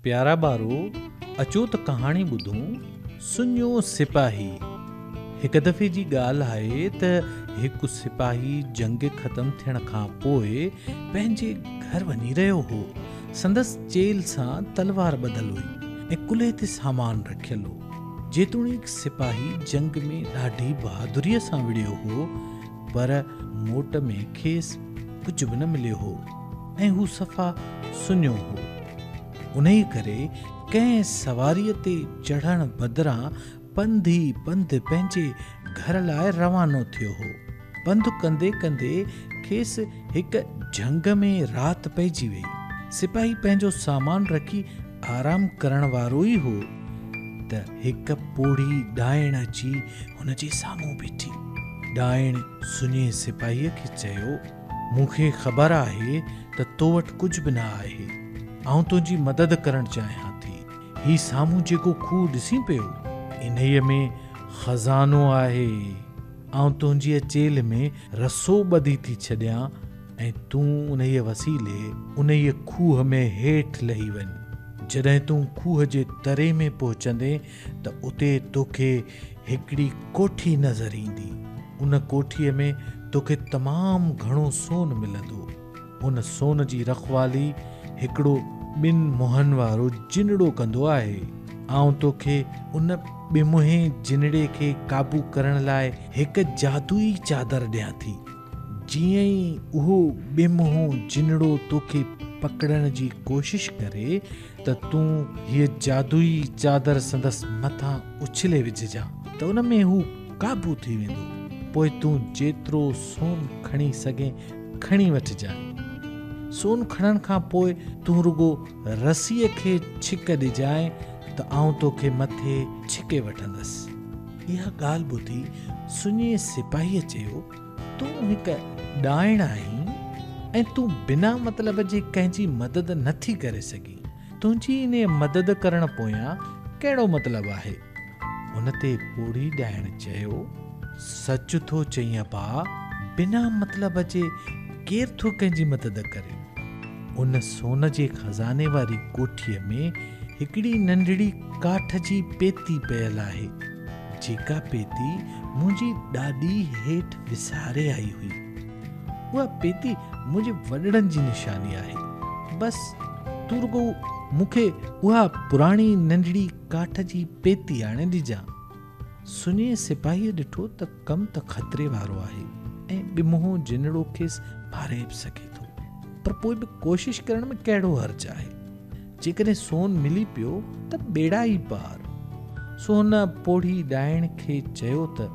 پيارا ٻارو، اچو ته ڪهاڻي ٻڌون، سڃو سپاهي. هڪ دفعي جي ڳالهه آهي ته هڪ سپاهي جنگ ختم ٿيڻ کان پوء پنهنجي گهر وڃي رهيو هو. سندس چيلهه سان تلوار ٻڌل هئي ۽ ڪلهي تي سامان رکيل هو. جيتوڻيڪ سپاهي جنگ ۾ ڏاڍي بهادريء سان وڙهيو هو، پر موٽ ۾ کيس ڪجهه به نه مليو هو ۽ هو صفا سڃو هو. انهيء ڪري ڪنهن سواريء تي چڙهڻ بدران پنڌ ئي پنڌ پنهنجي گهر لاء روانو ٿيو هو. پنڌ ڪندي ڪندي کيس هڪ جهنگ ۾ رات پئجي ويئي. سپاهي پنهنجو سامان رکي آرام ڪرڻ وارو ئي هو ته هڪ پوڙهي ڏائڻ اچي هن جي سامهون بيٺي. ڏائڻ سڃي سپاهيء کي چيو، مون کي خبر آهي ته تو وٽ ڪجهه به نه آهي. آئون تنهنجي مدد ڪرڻ چاهيان ٿي. هي سامهون جيڪو کوهه ڏسين پيو، انهيء ۾ خزانو آهي. آئون تنهنجيء چيلهه ۾ رسو ٻڌي ٿي ڇڏيان ۽ تون انهيء وسيلي انهيء کوهه ۾ هيٺ لهي وڃ. جڏهن تون کوهه جي تري ۾ پهچندين ته اتي توکي هڪڙي ڪوٺي نظر ايندي. ان ڪوٺيء ۾ توکي تمام گهڻو سون ملندو. ان سون جي رکوالي هڪڙو ٻن منهن وارو جنڙو ڪندو آهي. آئون توکي ان ٻمنهين جنڙي کي قابو ڪرڻ لاء هڪ جادوئي چادر ڏيان ٿي. جيئن ئي اهو ٻمنهون جنڙو توکي پڪڙڻ جي ڪوشش ڪري ته تون هيء جادوئي چادر سندس مٿان اڇلي وجهجان ته ان ۾ هو قابو ٿي ويندو. پوء تون جيترو سون کڻي سگهين کڻي وٺجانء. سون کڻڻ کان پوء تون رڳو رسيء کي ڇڪ ڏجانء ته آئون توکي مٿي ڇڪي وٺندس. اها ڳالهه ٻڌي سڃي سپاهيء چيو، تون هڪ ڏائڻ آهين ۽ تون بنا مطلب جي ڪنهن جي مدد نه ٿي ڪري سگهين. تنهنجي انهيء مدد ڪرڻ پويان ڪهڙو مطلب آهي؟ ان تي پوڙهي ڏائڻ چيو، سچ ٿو چئين ابا، بنا مطلب جي ڪير ٿو ڪنهن جي مدد ڪري؟ ان سون جي خزاني واري ڪوٺيء ۾ هڪڙي ننڍڙي ڪاٺ جي پيتي پيل آهي، جيڪا پيتي منهنجي ڏاڏي هيٺ وساري آئي هئي. اها پيتي منهنجي وڏڙن جي نشاني آهي. بس تون رڳو مون کي اها پراڻي ننڍڙي ڪاٺ جي پيتي آڻي ڏجان. سڃي سپاهيء ڏٺو ته ڪم ته خطري وارو آهي ۽ ٻمنهون جنڙو کيس ماري به سگهي ٿو، پر پوء به ڪوشش ڪرڻ ۾ ڪهڙو حرج آهي؟ جيڪڏهن سون ملي پيو ته ٻيڙا ئي پار. سو هن پوڙهي ڏائڻ کي چيو ته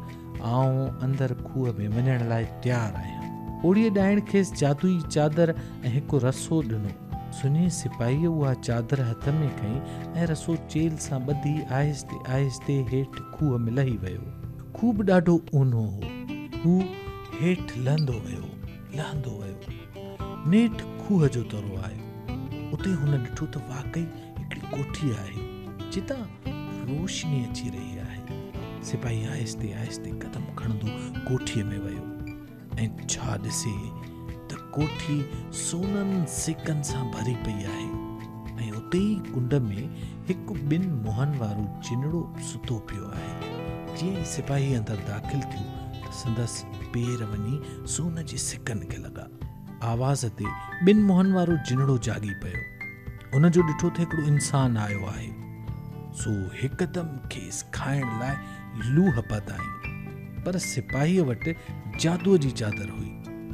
آئون اندر کوهه ۾ وڃڻ لاء تيار آهيان. پوڙهيء ڏائڻ کيس جادوئي چادر ۽ هڪ رسو ڏنو. سڃي سپاهيء اها چادر هٿ ۾ کنئي ۽ رسو چيلهه سان ٻڌي آهستي آهستي هيٺ کوهه ۾ لهي ويو. کوهه به ڏاڍو اونهو هو. هو هيٺ لهندو ويو، لهندو ويو. نيٺ کوهه جو ترو آيو. اتي هن ڏٺو ته واقعي هڪڙي ڪوٺي آهي، جتان روشني اچي رهي آهي. سپاهي آهستي آهستي قدم کڻندو ڪوٺيء ۾ ويو ۽ ڇا ڏسي ته ڪوٺي سونن سڪن سان ڀري پئي آهي ۽ اتي ئي ڪنڊ ۾ هڪ ٻن منهن وارو جنڙو ستو پيو آهي. جيئن ئي سپاهي اندر داخل ٿيو ته سندس پير وڃي سون جي سڪن کي لڳا. آواز تي ٻن منهن وارو جنڙو جاڳي پيو. هن جو ڏٺو ته هڪڙو انسان آيو آهي، سو هڪدم کيس کائڻ لاء لوهه پاتائين. پر سپاهيء وٽ جادوء جي چادر هئي،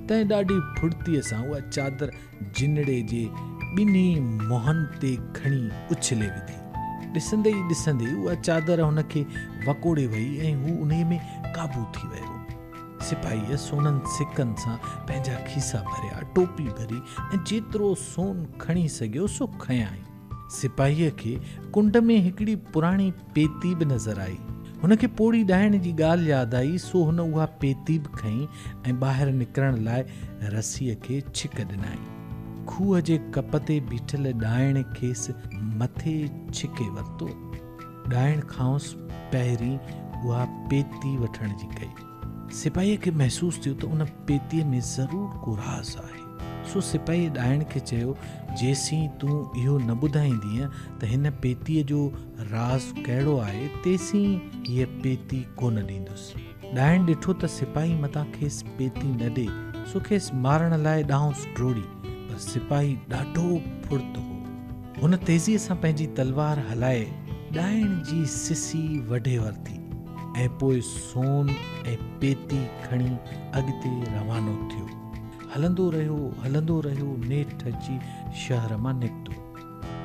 تنهن ڏاڍي ڦڙتيء سان اها چادر جنڙي جي ٻنهي منهن تي کڻي اڇلي وڌي. ڏسندي ئي ڏسندي اها چادر هن کي وڪوڙي وئي ۽ هو انهيء ۾ قابو ٿي ويو. سپاهيء سونن سڪن سان پنهنجا کيسا ڀريا، ٽوپي ڀري ۽ جيترو سون کڻي سگهيو سو کنيائين. سپاهيء کي ڪنڊ ۾ هڪڙي پراڻي پيتي به نظر آئي. هن کي پوڙهي ڏائڻ جي ڳالهه ياد آئي سو هن اها پيتي به کنئي ۽ ٻاهر نڪرڻ لاء رسيء کي ڇڪ ڏنائين. کوهه جي ڪپ تي بيٺل ڏائڻ کيس مٿي ڇڪي ورتو. ڏائڻ کانئس پهرين اها پيتي وٺڻ جي ڪئي. سپاهيء کي محسوس ٿيو ته ان پيتيء ۾ ضرور ڪو راز آهي. سو سپاهيء ڏائڻ کي چيو، جيسين تون اهو نه ٻڌائيندينء ته هن پيتيء جو راز ڪهڙو آهي، تيسين هيء پيتي ڪونه ڏيندس. ڏائڻ ڏٺو ته سپاهي متان کيس پيتي نه ڏي، سو کيس مارڻ لاء ڏانهس ڊوڙي، پر سپاهي ڏاڍو ڦڙت هو. هن تيزيء سان پنهنجي تلوار هلائي ڏائڻ جي سسي وڍي ورتي ۽ پوء سون ۽ پيتي کڻي اڳتي روانو ٿيو. هلندو رهيو، هلندو رهيو، نيٺ اچي شهر مان نڪتو.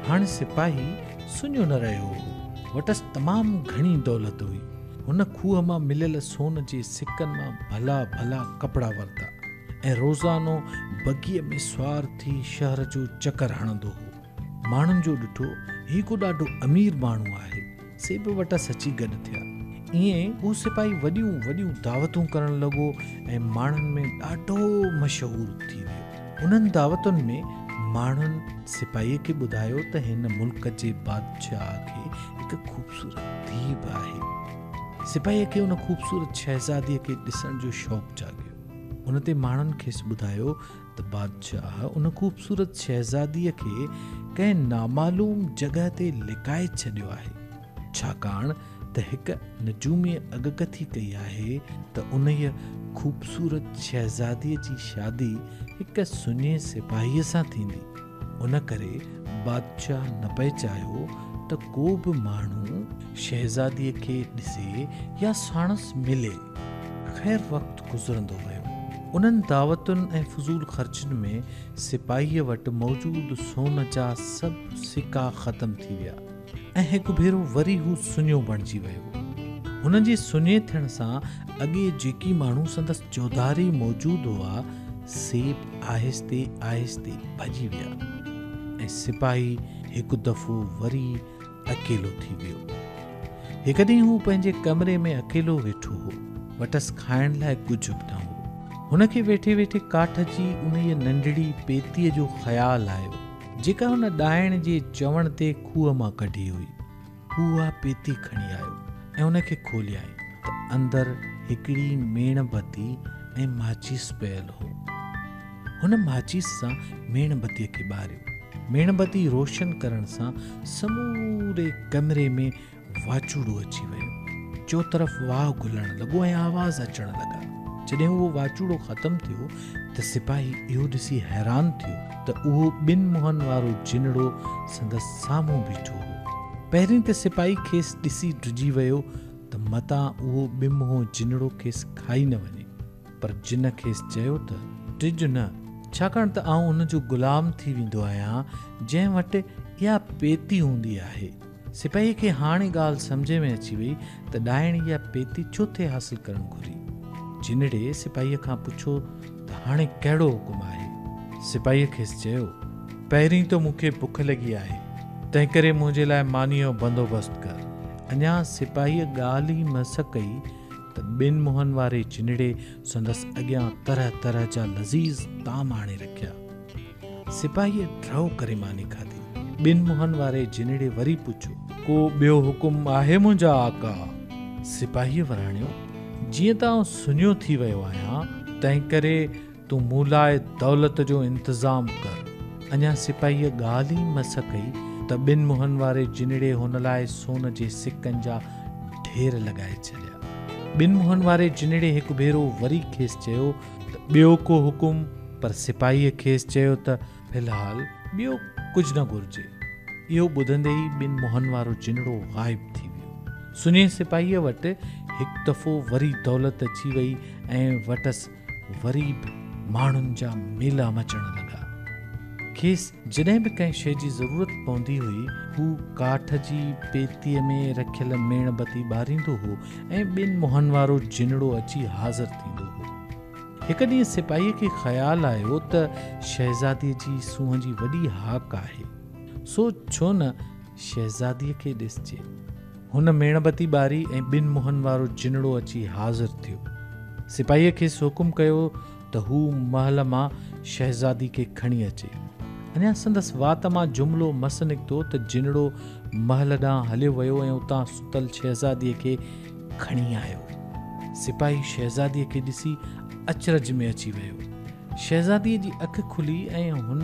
هاڻ سپاهي سڃو نه رهيو هو. وٽس تمام گهڻي دولت هئي. هن کوهه مان مليل سون جي سڪن مان ڀلا ڀلا ڪپڙا ورتا ۽ روزانو بگيء ۾ سوار ٿي شهر جو چڪر هڻندو هو. ماڻهن جو ڏٺو هي ڪو ڏاڍو امير ماڻهو آهي، سي به وٽس اچي گڏ ٿيا. ائين هو سپاهي وڏيون وڏيون دعوتون ڪرڻ لڳو ۽ ماڻهن ۾ ڏاڍو مشهور ٿي ويو. انهن دعوتن ۾ ماڻهن سپاهيء کي ٻڌايو ته هن ملڪ جي بادشاهه کي هڪ خوبصورت ڌيء به آهي. سپاهيء کي ان خوبصورت شهزاديء کي ڏسڻ جو شوق جاڳيو. ان تي ماڻهن کيس ٻڌايو ته بادشاهه ان خوبصورت شهزاديء کي ڪنهن نامعلوم جڳهه تي لڪائي ڇڏيو آهي، ڇاڪاڻ ته هڪ نجوميء اڳڪٿي ڪئي آهي ته انهيء خوبصورت شهزاديء جي شادي هڪ سڃي سپاهيء سان ٿيندي. ان ڪري بادشاهه نه پئي چاهيو ته ڪو به ماڻهو شهزاديء کي ڏسي يا ساڻس ملي. خير وقت گذرندو ويو. انهن دعوتن ۽ فضول خرچين ۾ سپاهيء وٽ موجود سون جا سڀ سڪا ختم ٿي ويا ۽ هڪ ڀيرو وري هو سڃو بڻجي ويو. هن جي سڃي ٿيڻ سان اڳي جيڪي ماڻهو سندس چوڌاري موجود هئا، سي به آهستي آهستي ڀڄي ويا ۽ سپاهي هڪ دفعو وري اڪيلو ٿي ويو. هڪ ڏينهن هو پنهنجي ڪمري ۾ اڪيلو ويٺو هو. وٽس کائڻ لاء ڪجهه به نه هو. هن کي ويٺي ويٺي ڪاٺ جي انهيء ننڍڙي پيتيء جو خيال آيو، جيڪا هن ڏائڻ جي چوڻ تي کوهه مان ڪڍي هئي. هو اها پيتي کڻي آيو ۽ ان کي کوليائين ته اندر هڪڙي ميڻ بتي ۽ ماچيس پيل هو. هن ماچيس سان ميڻ بتيء کي ٻاريو. ميڻ بتي روشن ڪرڻ سان سموري ڪمري ۾ واچوڙو اچي ويو. چوطرف واء گهلڻ لڳو ۽ آواز اچڻ لڳا. جڏهن اهو واچوڙو ختم ٿيو ته سپاهي اهو ڏسي حيران ٿيو ته اهو ٻن منهن وارو جنڙو سندس سامهون بيٺو هو. پهرين ته سپاهي کيس ڏسي ڊڄي ويو ته متان اهو ٻه منهون جنڙو کيس کائي نه وڃي. پر جن کيس چيو ته، ڊڄ نه، ڇاڪاڻ ته آئون ان جو غلام ٿي ويندو آهيان، جنهن وٽ اها پيتي هوندي آهي. سپاهيء کي هاڻي ڳالهه سمجهه ۾ اچي وئي ته ڏائڻ اها پيتي ڇو ٿي حاصل ڪرڻ گهري. جنڙي سپاهيء کان پڇيو ته هاڻي ڪهڙو حڪم آهي؟ سپاهيء کيس چيو، پهرين ته مون کي بک لڳي آهي، تنهنڪري منهنجي لاء مانيء جو بندوبست ڪر. اڃا سپاهيء ڳالهه ئي مس ڪئي ته ٻن منهن واري جنڙي سندس اڳيان طرح طرح جا لذيذ طعام آڻي رکيا. سپاهيء ڍؤ ڪري ماني کاڌي. ٻن منهن واري جنڙي وري پڇيو. ڪو ٻيو حڪم آهي منهنجا آقا؟ سپاهيء وراڻيو، جيئن ته آئون سڃو ٿي ويو آهيان، تنهنڪري تون مون لاء دولت جو انتظام ڪر. اڃا سپاهيء ڳالهه ئي مس ڪئي ته ٻن منهن واري جنڙي هن لاء سون جي سڪن جا ڍير لڳائي ڇڏيا. ٻن منهن واري جنڙي هڪ ڀيرو وري کيس چيو ته ٻيو ڪو حڪم؟ پر سپاهيء کيس چيو ته في الحال ٻيو ڪجهه نه گهرجي. اهو ٻڌندي ئي ٻن منهن وارو جنڙو غائب ٿي ويو. سڃي سپاهيء وٽ هڪ دفعو وري دولت اچي وئي ۽ وٽس وري به ماڻهن جا ميلا مچڻ لڳا. کيس جڏهن به ڪنهن شيء جي ضرورت پوندي هئي، هو ڪاٺ جي پيتيء ۾ رکيل ميڻ بتي ٻاريندو هو ۽ ٻن منهن وارو جنڙو اچي حاضر ٿيندو هو. هڪ ڏينهن سپاهيء کي خيال آيو ته شهزاديء جي سونهن جي وڏي هاڪ آهي، سو ڇو نه شهزاديء کي ڏسجي. هن ميڻ بتي ٻاري ۽ ٻن منهن وارو جنڙو اچي حاضر ٿيو. سپاهيء کيس حڪم ڪيو ته هو محل مان شهزادي کي کڻي اچي. اڃا سندس وات مان جملو مس نڪتو ته جنڙو محل ڏانهن هليو ويو ۽ اتان ستل شهزاديء کي کڻي آيو. سپاهي شهزاديء کي ڏسي اچرج ۾ اچي ويو. شهزاديء جي اک کلي ۽ هن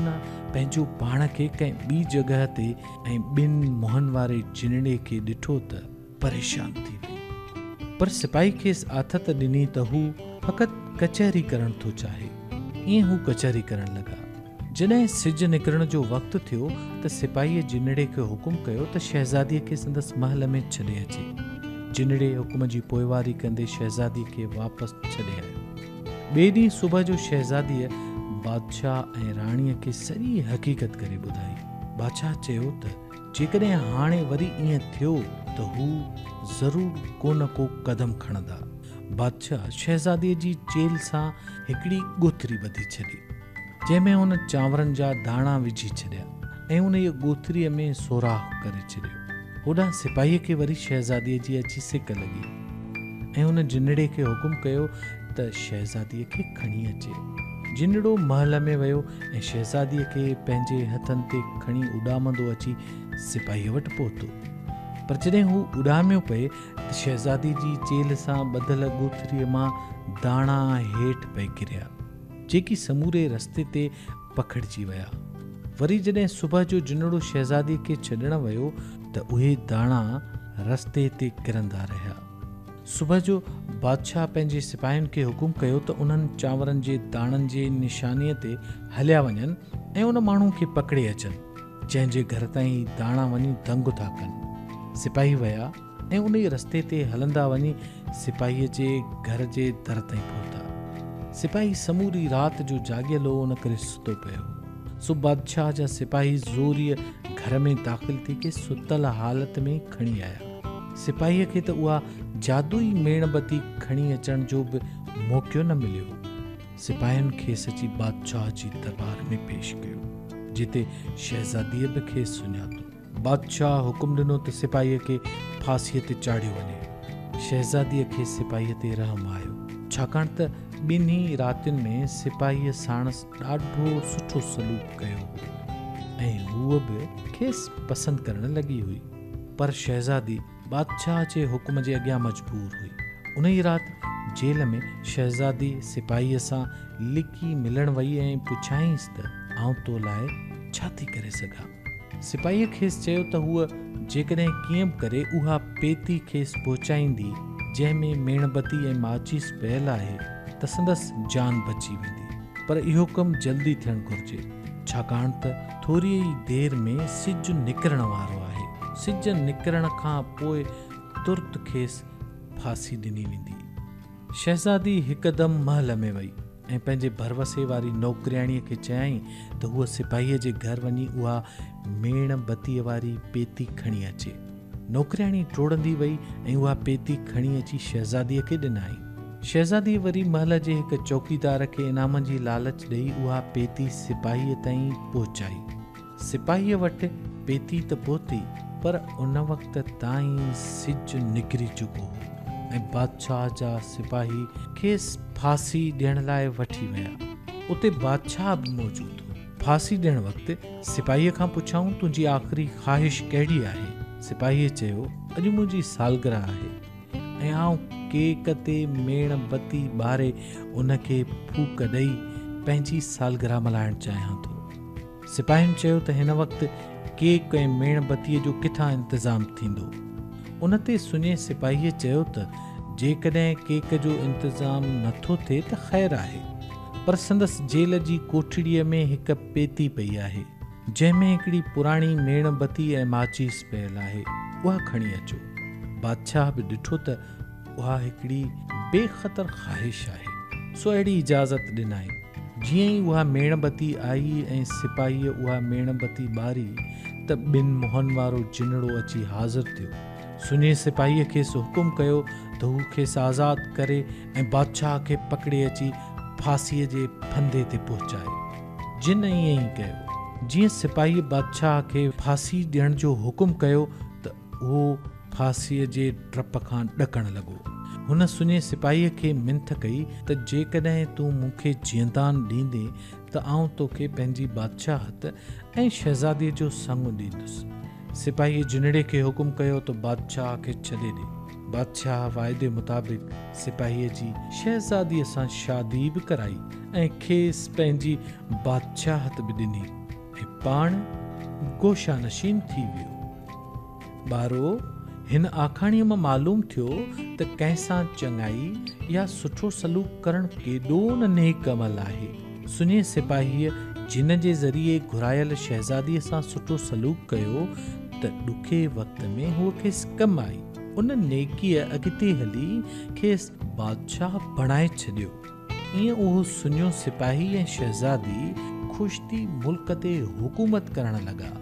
پنهنجو پاڻ کي ڪنهن ٻي جڳهه تي ۽ ٻن منهن واري جنڙي کي ڏٺو ته پريشان ٿي وئي. پر سپاهي کيس آٿت ڏني ته هو فقط ڪچهري ڪرڻ ٿو چاهي. ائين هو ڪچهري ڪرڻ لڳا. جڏهن سج نڪرڻ جو وقت ٿيو ته سپاهيء جنڙي کي حڪم ڪيو ته شهزاديء کي سندس محل ۾ ڇڏي اچي. جنڙي حڪم جي پوئواري ڪندي شهزاديء کي واپس ڇڏي آيو. ٻئي ڏينهن صبح جو شهزاديء بادشاهه ۽ راڻيء کي سڄي حقيقت ڪري ٻڌائي. بادشاهه چيو ته جيڪڏهن هاڻي وري ائين ٿيو ته هو ضرور ڪو نه ڪو قدم کڻندا. بادشاهه شهزاديء جي چيلهه سان هڪڙي ڳوٿري ٻڌي ڇڏي، جنهن ۾ هن چانورن جا داڻا وجهي ڇڏيا ۽ انهيء ڳوٿريء ۾ سوراخ ڪري ڇڏيو. هوڏانهن سپاهيء کي وري شهزاديء جي اچي سڪ لڳي ۽ هن جنڙي کي حڪم ڪيو ته شهزاديء کي کڻي اچي. جنڙو محل ۾ ويو ۽ شهزاديء کي پنهنجي هٿن تي کڻي اڏامندو اچي سپاهيء وٽ پهتو. پر جڏهن هو اڏاميو پئي ته شهزاديء جي چيلهه سان ٻڌل ڳوٿريء مان داڻا هيٺ پئي ڪريا، جيڪي سموري رستي تي پکڙجي ويا. وري جڏهن صبح جو جنڙو شهزاديء کي ڇڏڻ ويو ته اهي داڻا رستي تي ڪرندا رهيا. صبح جو بادشاهه پنهنجي سپاهين کي حڪم ڪيو ته انهن چانورن جي داڻن جي نشانيء تي هليا وڃن ۽ ان ماڻهو کي پڪڙي اچن، جنهن جي گهر تائين هي داڻا وڃي دنگ ٿا ڪن. سپاهي ويا ۽ انهيء رستي تي هلندا وڃي سپاهيء جي گهر جي در تائين پهتا. سپاهي سموري رات جو جاڳيل هو، ان ڪري ستو پيو هو. سو بادشاهه جا سپاهي زوريء گهر ۾ داخل ٿي کيس ستل حالت ۾ کڻي آيا. سپاهيء کي ته اها جادوئي ميڻ بتي کڻي اچڻ جو به موقعو نه مليو. سپاهين کيس اچي بادشاهه جي درٻار ۾ پيش ڪيو، جتي شهزاديء به کيس سڃاتو. بادشاهه حڪم ڏنو ته سپاهيء کي ڦاسيء تي چاڙهيو وڃي. شهزاديء کي سپاهيء تي رحم آيو، ڇاڪاڻ ته ٻنهي راتين ۾ سپاهيء ساڻس ڏاڍو سٺو سلوڪ ڪيو هو ۽ هوء به کيس پسند ڪرڻ لڳي هئي. پر شهزادي بادشاهه جي حڪم جي اڳيان مجبور هئي. انهيء رات جيل ۾ شهزادي سپاهيء سان لڪي ملڻ وئي ۽ پڇيائينس ته آئون تو لاء ڇا ٿي ڪري سگهان؟ سپاهيء کيس چيو ته هوء جيڪڏهن ڪيئن به ڪري اها پيتي کيس پهچائيندي، جنهن ۾ ميڻ بتي ۽ ماچيس پيل آهي، ته سندس جان بچي ويندي. پر اهو ڪم جلدي ٿيڻ گهرجي، ڇاڪاڻ ته ٿوريء ئي دير ۾ سج نڪرڻ وارو آهي. سج نڪرڻ کان پوء ترت کيس ڦاسي ڏني ويندي. شهزادي هڪدم محل ۾ وئي ۽ پنهنجي ڀروسي واري نوڪرياڻيء کي چيائين ته هوء سپاهيء جي گهر وڃي اها ميڻ بتيء واري پيتي کڻي اچي. نوڪرياڻي ڊوڙندي وئي ۽ اها پيتي کڻي اچي شهزاديء کي ڏنائين. شهزاديء وري محل جي هڪ چوڪيدار کي انعامن جي لالچ ڏيئي اها پيتي سپاهيء تائين پهچائي. سپاهيء وٽ پيتي ته پهتي، پر ان وقت تائين سج نڪري چڪو هو ۽ بادشاهه جا سپاهي کيس ڦاسي ڏيڻ لاء وٺي ويا. اتي بادشاهه به موجود هو. ڦاسي ڏيڻ وقت سپاهيء کان پڇيائون، تنهنجي آخري خواهش ڪهڙي آهي؟ سپاهيء چيو، اڄ منهنجي سالگرهه آهي ۽ آئون ڪيڪ تي ميڻ بتي ٻاري ان کي ڦوڪ ڏئي پنهنجي سالگرهه ملهائڻ چاهيان ٿو. سپاهين چيو ته هن وقت ڪيڪ ۽ ميڻ بتيء جو ڪٿان انتظام ٿيندو؟ ان تي سڃي سپاهيء چيو ته جيڪڏهن ڪيڪ جو انتظام نه ٿو ٿئي ته خير آهي، پر سندس جيل جي ڪوٺڙيء ۾ هڪ پيتي پئي آهي، جنهن ۾ هڪڙي پراڻي ميڻ بتي ۽ ماچيس پيل آهي، اها کڻي اچو. بادشاهه به ڏٺو ته اها هڪڙي بي خطر خواهش آهي، سو اهڙي اجازت ڏنائين. جيئن ئي اها ميڻ بتي آئي ۽ سپاهيء اها ميڻ بتي ٻاري ته ٻن منهن وارو جنڙو اچي حاضر ٿيو. سڃي سپاهيء کيس حڪم ڪيو ته هو کيس آزاد ڪري ۽ بادشاهه کي پڪڙي اچي ڦاسيء جي ڦندي تي پهچائي. جن ائين ئي ڪيو. جيئن سپاهيء بادشاهه کي ڦاسي ڏيڻ جو حڪم ڪيو ته اهو ڦاسيء جي ڊپ کان ڏڪڻ لڳو. هن سڃي سپاهيء کي منٿ ڪئي ته جيڪڏهن تون مون کي جيئندان ڏيندين ته آئون توکي پنهنجي بادشاهت ۽ شهزاديء جو سڱ ڏيندس. سپاهيء جنڙي کي حڪم ڪيو ته بادشاهه کي ڇڏي ڏي. بادشاهه واعدي مطابق سپاهيء جي شهزاديء سان شادي به ڪرائي ۽ کيس پنهنجي بادشاهت به ڏني ۽ پاڻ گوشه نشين ٿي ويو. ٻارو، هن آکاڻيء مان معلوم ٿيو ته ڪنهن سان چڱائي يا سٺو سلوڪ ڪرڻ ڪيڏو نه نيڪ عمل آهي. سڃي سپاهيء جن جي ذريعي گهرايل شهزاديء سان سٺو سلوڪ ڪيو ته ڏکي وقت ۾ هوء کيس ڪم آئي. ان نيڪيء اڳتي هلي کيس بادشاهه بڻائي ڇڏيو. ائين اهو سڃو سپاهي ۽ شهزادي خوش ٿي ملڪ تي حڪومت ڪرڻ لڳا.